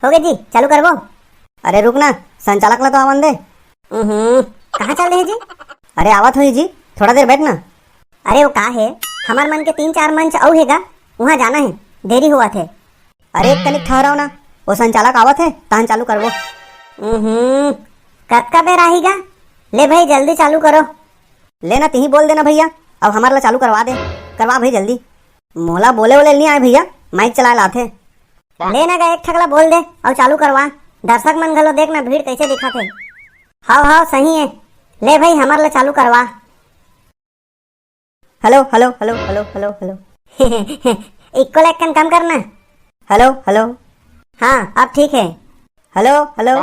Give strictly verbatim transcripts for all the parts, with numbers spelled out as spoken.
हो गए जी, चालू करबो। अरे रुक ना, संचालक ला तो आवन दे। हम्म, कहाँ चल रहे जी? अरे आवत होही जी, थोड़ा देर बैठ ना। अरे वो का है, हमार मन के तीन चार मंच अउ हेगा, वहाँ जाना है, देरी हुआ थे। अरे एक कनिक ठहराओ ना, वो संचालक आवत है, तहन चालू करबो। हम्म, कतका बेर आही गा? ले भाई जल्दी चालू करो। ले ना, तिही बोल देना भैया, अब हमार ला चालू करवा दे। करवा भाई जल्दी। मोला बोले वोले नहीं आए भैया, माइक चलाए लाथे। ले ना गा, एक ठकला बोल दे अउ चालू करवा। दर्शक मन घलो देख ना, भीड़ कैसे दिखा थे। हाव हाव सही है। ले भाई हमार ला चालू करवा। Hello hello hello hello hello hello. इक्को ला एक कन कम करना। Hello hello. हाँ अब ठीक है। Hello hello.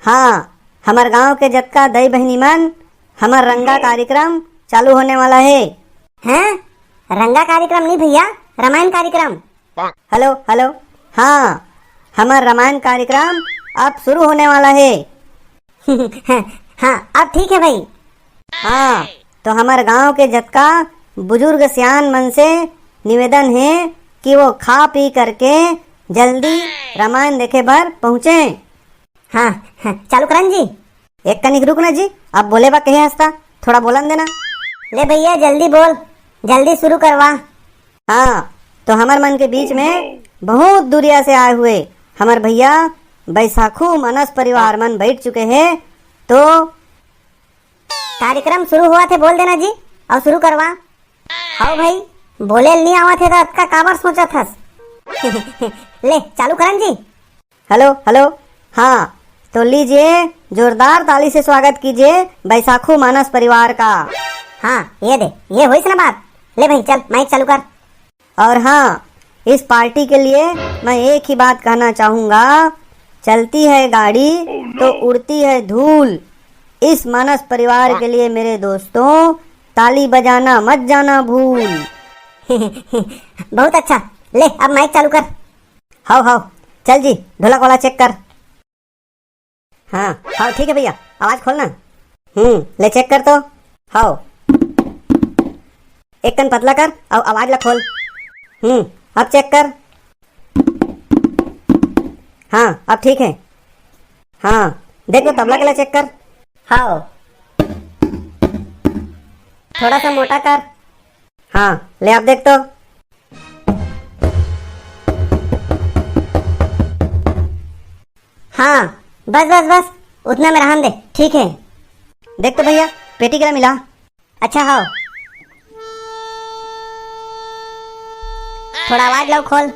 हाँ, हमर गांव के जतका दई बहिनी मन, हमर रंगा कार्यक्रम चालू होने वाला है। हैं? रंगा कार्यक्रम नहीं भैया, रामायण कार्यक्रम। Hello hello. हाँ, हमर रामायण कार्यक्रम अब शुरू होने वाला है। हाँ अब ठीक है भाई। हाँ, तो हमर गांव के जतका बुजुर्ग सियान मन से निवेदन है कि वो खा पी करके जल्दी रामायण देखे बर पहुँचे। हाँ, हाँ, चालू करन जी। एक कनिक रुक ना जी, अब बोले बा कहे हंसता, थोड़ा बोलन देना। ले भैया जल्दी बोल, जल्दी शुरू करवा। हाँ, तो हमर मन के बीच में बहुत दुरिया से आए हुए हमर भैया बैसाखू मानस परिवार मन बैठ चुके हैं, तो कार्यक्रम शुरू हुआ थे बोल देना जी, और शुरू करवा। हाव भाई, बोले नहीं आवा थे तो अतका काबर सोचा थस? ले चालू करन जी। Hello hello. हाँ, तो लीजिए, जोरदार ताली से स्वागत कीजिए बैसाखू मानस परिवार का। हाँ ये दे, ये होइस ना बात। ले भाई चल माइक चालू कर। और हाँ, इस पार्टी के लिए मैं एक ही बात कहना चाहूंगा, चलती है गाड़ी तो उड़ती है धूल। इस मानस परिवार के लिए मेरे दोस्तों, ताली बजाना मत जाना भूल। बहुत अच्छा। ले अब माइक चालू कर। हाव हाव, चल जी, ढोलक वाला चेक कर। हाँ हाँ ठीक है भैया, आवाज खोल ना। हम्म, ले चेक कर तो। हाव, एक कन पतला कर और आवाज ला खोल। हम्म, अब चेक कर। हाँ अब ठीक है। हाँ, देख तो तबला के ला चेक कर। हाव, थोड़ा सा मोटा कर। हाँ, ले आप देख तो। हाँ, बस बस बस, उतना में रहन दे। ठीक है। देख तो भैया, पेटी के ला मिला। अच्छा हो, थोड़ा आवाज लाओ खोल।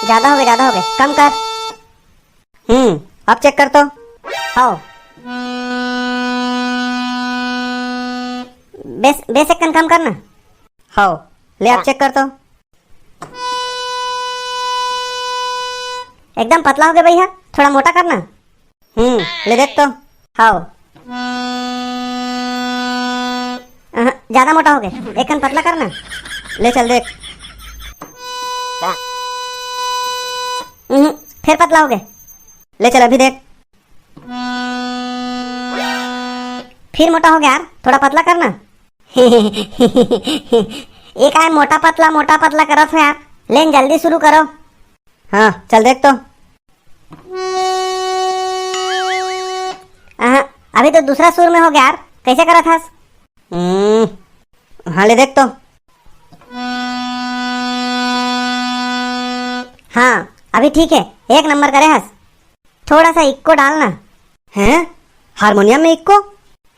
ज्यादा हो गए, ज्यादा हो गए, कम कर। हम्म, अब चेक कर तो। हो। बेस, बेस एक कन कम कर ना। हो, ले अब चेक कर तो। एकदम पतला हो गया भैया, थोड़ा मोटा कर ना। हम्म, ले देख तो। हो। अहं, ज्यादा मोटा हो गए, एक कन पतला कर ना। ले चल देख। हम्म, फिर पतला हो गए। ले चल अभी देख। फिर मोटा हो गया यार, थोड़ा पतला कर ना। ये काय मोटा पतला, मोटा पतला करत हो यार। लेन जल्दी शुरू करो। हाँ, चल देख तो। अहं, अभी तो दूसरा सुर में हो गया यार, कैसे करत हस? हम्म, हाँ, ले देख तो। हाँ, अभी ठीक है, एक नंबर करे हस। थोड़ा सा इक्को डालना। हैं? हारमोनियम में इक्को?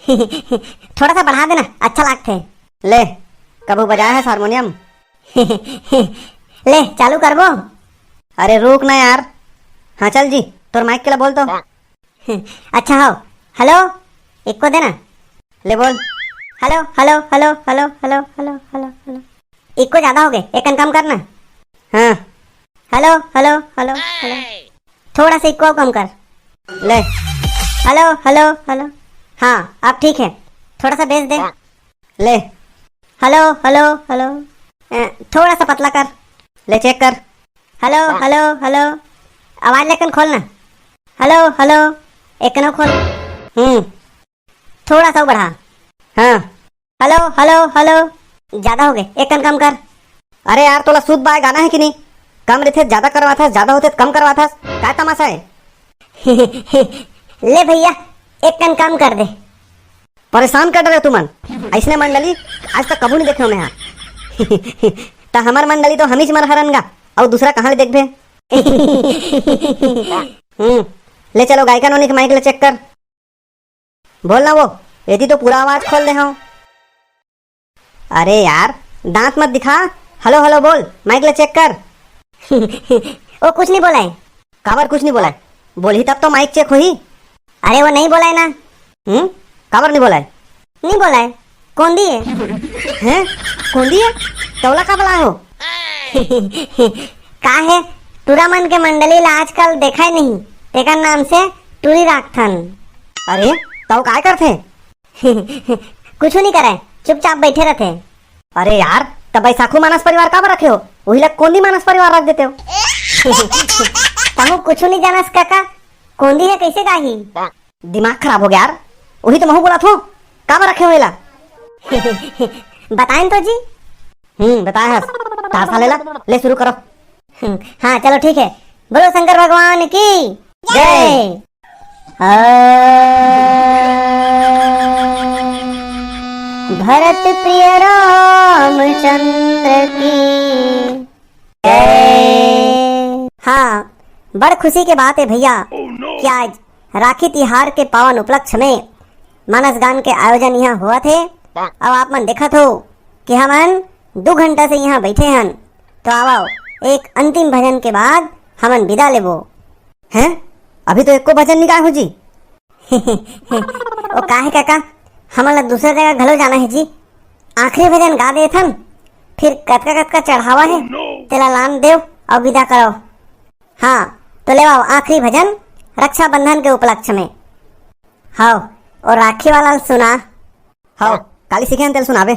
थोड़ा सा बढ़ा देना, अच्छा लागथे। ले, कभू बजाए हस हारमोनियम? ले, चालू करबो? अरे रुक ना यार। हाँ चल जी, तोर माइक के ला बोल तो। अच्छा हो, हेलो, इक्को देना। ले बोल। Hello hello hello hello hello hello hello hello. इक्को ज्यादा हो गए, एक कन कम करना। हाँ। Hello hello hello hello. थोड़ा सा इक्को कम कर। ले। Hello hello hello. हाँ, अब ठीक है, थोड़ा सा बेस दे। ले। Hello hello hello. अ, थोड़ा सा पतला कर। ले चेक कर। Hello hello hello. आवाज लेकन खोल ना। Hello hello. एक कनो खोल। हम्म। थोड़ा सा बढ़ा। हाँ। Hello hello hello. ज्यादा हो गए, एक कन कम कर। अरे यार, तोला सूद बाय गाना हे कि नहीं? कम रहिथे त जादा करवाथस, जादा होथे त कम करवाथस, काय तमाशा हे? ले भैया, एक कन कम कर दे। परेशान कर डरे तुमन, अइसने मंडली आज तक कभू नहीं देखे मैं हा। त हमर मंडली तो हमीच मर हरन गा, अउ दूसरा कहाँ ले देखबे? हम्म, ले चलो गायिका नोनी के माइक ले चेक कर। बोल ना वो, एती तो पूरा आवाज खोल दे हूँ। अरे यार, दांत मत दिखा। हेलो हेलो बोल, माइक ले चेक कर। ओ कुछ नहीं बोला है। काबर कुछ नहीं बोला है? बोलही तब तो माइक चेक होही। अरे वो नहीं बोला है ना। हम्म, काबर नहीं बोला है? नहीं बोला है। कोंदी है। हैं? कोंदी है? तौला का बला हो? का है, टूरा मन के मंडली ला आजकल देखा ही नहीं, तेकर नाम से टूरी राखथन। अरे, तौ काय करथे? कुछ नहीं करे, चुपचाप बैठे रहते। अरे यार, तब बैसाखू मानस परिवार काबर रखे हो? वही ला कोंदी मानस परिवार रख देते हो। तहु कुछ नहीं जानस काका, कोंदी है कैसे गाही? दिमाग खराब हो गया यार, वही तो महू बोला थो, काबर रखे हो एला? बताएं तो जी। हम्म, बताए हस। तारसा लेला, ले शुरू करो। हम्म, हाँ चलो ठीक है, बोलो शंकर भगवान की जय। भरत प्रिय रामचंद्र की जय। हाँ, बड़ खुशी के बात है भैया कि आज राखी तिहार के पावन उपलक्ष्य में मानस गान के आयोजन यहाँ होवत हे। अब आप मन देखत हो कि हमन दू घंटा से यहाँ बैठे हन, तो आवव, एक अंतिम भजन के बाद हमन विदा लेबो। हैं? अभी तो एको भजन नहीं गाए हो जी। ओ का हे काका, हमन ला दूसरा जगह घलो जाना हे जी। आखिरी भजन गा देथन, फिर कतका कतका चढ़ावा हे, तेला लान देव अउ विदा करव। हाँ, तो लेवाव आखिरी भजन रक्षाबंधन के उपलक्ष्य में। हव, ओ राखी वाला ल सुना। हव, काली सीखे हन तेल सुनाबे।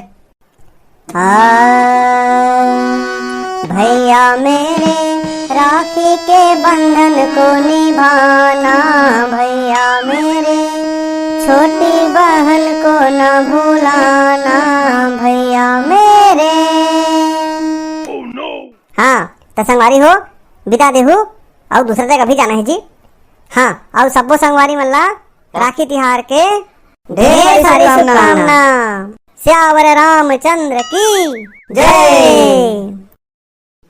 हाँ, भैया मेरे राखी के बंधन को निभाना, भैया मेरे छोटी बहन को न भुलाना, भैया मेरे। हाँ, त संगवारी हो, बिदा देहू, अउ दूसरा जगह भी जाना हे जी। हाँ, अउ सब्बो संगवारी मन ला राखी तिहार के ढेर सारी शुभकामना। सियावर रामचंद्र की जय।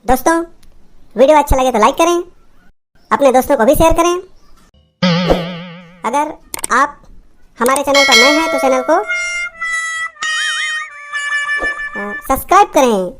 दोस्तों, वीडियो अच्छा लगे तो लाइक करें, अपने दोस्तों को भी शेयर करें। अगर आप हमारे चैनल पर नए हैं तो चैनल को, अ, सब्सक्राइब करें।